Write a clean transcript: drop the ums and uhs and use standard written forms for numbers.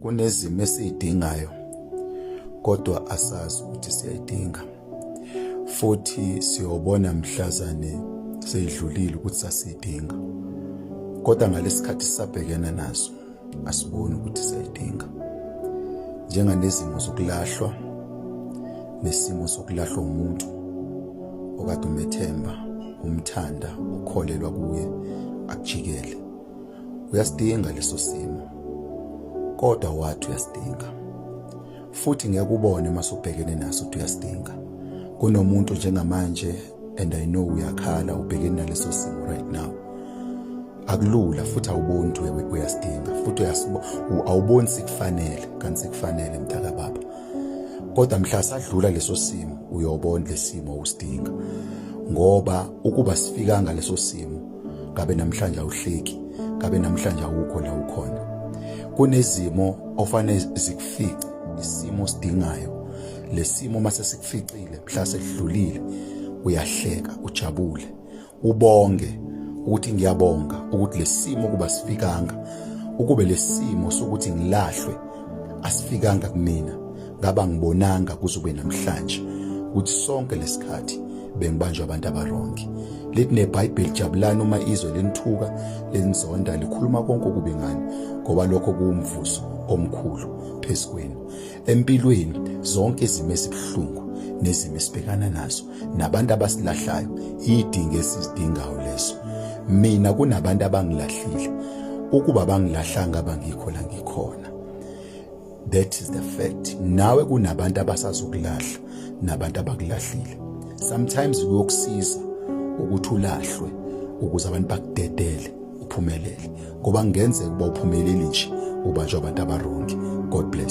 Kunezimo esiyidingayo kodwa asazi ukuthi siyayidinga, futhi siyobona mhlazane seyidlulile ukuthi sasiyidinga, kodwa ngalesikhathi sisabhekene nazo asiboni ukuthi siyayidinga. Njenganezimo zokulahlwa, nesimo sokulahlwa umuntu okade umethemba, umthanda, ukholelwa kuye, akujikele. Uyasidinga leso simo, kodwa wathi uyasidinga, futhi ngeke ubone uma usubhekene naso ukuthi uyasidinga. Kunomuntu njengamanje, and I know uyakhala, ubhekene naleso simo right now. Akulula, futhi awuboni ukuthi uyasidinga, futhi awuboni sikufanele, kanti sikufanele, mntaka baba. Kodwa mhla sadlula leso simo, uyobona lesimo usidinga, ngoba ukuba sifikanga leso simo, ngabe namhlanje awuhleki, ngabe namhlanje awukho la ukhona. Kunezimo ofanele zikufice, isimo sidingayo lesimo. Mase sikuficile, mhla sedlulile, uyahleka, ujabule, ubonge ukuthi ngiyabonga ukuthi lesimo kuba sifikanga. Ukube lesimo sokuthi ngilahlwe asifikanga kumina, ngaba ngibonanga kuze namhlanje ukuthi sonke lesikhathi bengibanjwa abantu aba-wrong. Lithi neBhayibheli, jabulani uma izwe linithuka, linizonda, likhuluma konke okubi ngani, ngoba lokho kuwumvuzo omkhulu phezu kwenu. Empilweni zonke izimo ezibuhlungu nezimo esibhekana nazo nabantu abasilahlayo, idinga esizidingayo leso. Mina kunabantu abangilahlile, ukuba bangilahlanga abangikho la ngikhona. That is the fact. Nawe kunabantu abasazokulahla nabantu abakulahlile. Sometimes kuyokusiza ukuthi ulahlwe ukuze abantu bakudedele, uphumelele, ngoba kungenzeka ukuba uphumeleli nje ubanjwa abantu aba-wrong. God bless.